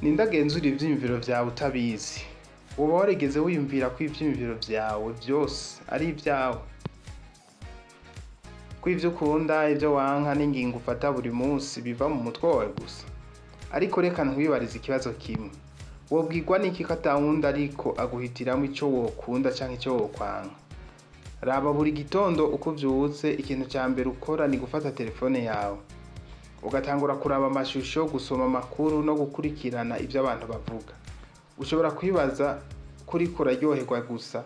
Ninde agenzura ivyiyumviro vyawe utabizi? Woba warigeze wiyumvira ko ivyiyumviro vyawe vyose ari ivyawe? Ko ivyo ukunda, ivyo wanka n'ingingo ufata buri munsi biva mu mutwe wawe gusa? Ariko reka nkwibarize ikibazo kimwe. Wobwirwa n'iki ko atawundi ariko aguhitiramwo ico wokunda canke ico wokwanka? Raba, buri gitondo uko uvyutse, ikintu ca mbere ukora ni gufata telefone yawe, ugatangura kuraba amashusho, gusoma amakuru no gukurikirana ivyo abantu bavuga. Ushobora kwibaza ko uriko uraryoherwa gusa,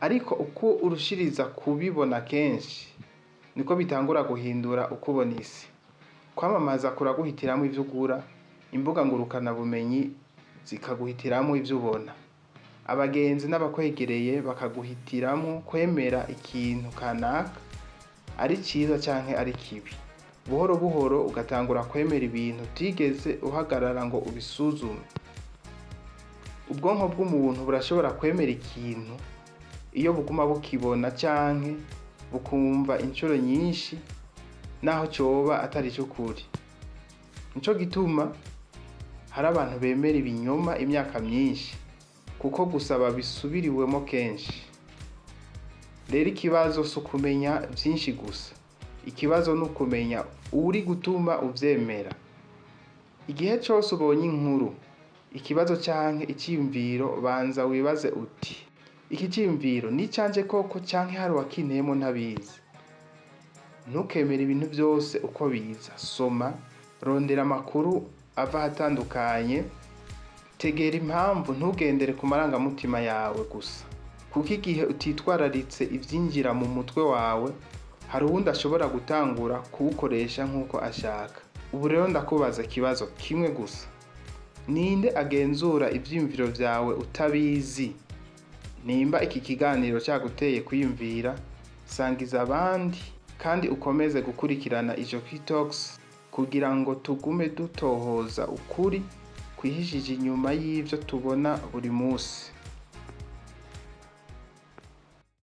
ariko uko urushiriza kubibona kenshi, niko bitangura guhindura uko ubona isi. Kwamamaza kuraguhitiramwo ivyo ugura, imbuga ngurukanabumenyi zikaguhitiramwo ivyo ubona, abagenzi n'abakwegereye bakaguhitiramwo kwemera ikintu kanaka ari ciza canke ari kibi. Buhoro buhoro ugatangura kwemera ibintu utigeze uhagarara ngo ubisuzume. Ubwonko bw'umuntu burashobora kwemera ikintu iyo buguma bukibona canke bukumva incuro nyinshi, naho coba atari ic'ukuri. Nico gituma hari abantu bemera ibinyoma imyaka myinshi, kuko gusa babisubiriwemo kenshi. Rero ikibazo si ukumenya vyinshi gusa, ikibazo ni ukumenya uwuri gutuma uvyemera. Igihe cose ubonye inkuru, ikibazo canke iciyumviro, banza wibaze uti: "Iki ciyumviro ni icanje koko, canke hari uwakinteyemwo ntabizi?" Ntukemere ibintu vyose uko biza. Soma, rondera amakuru ava ahatandukanye, tegera impamvu, ntugendere ku marangamutima yawe gusa. Kuko igihe utitwararitse ivyinjira mu mutwe wawe, hari uwundi ashobora gutangura kuwukoresha nk'uko ashaka. Ubu rero ndakubaza ikibazo kimwe gusa: ninde agenzura ivyiyumviro vyawe utabizi? Nimba iki kiganiro caguteye kwiyumvira, sangiza abandi kandi ukomeze gukurikirana Ijoki Talks kugira ngo tugume dutohoza ukuri kwihishije inyuma y'ivyo tubona buri musi.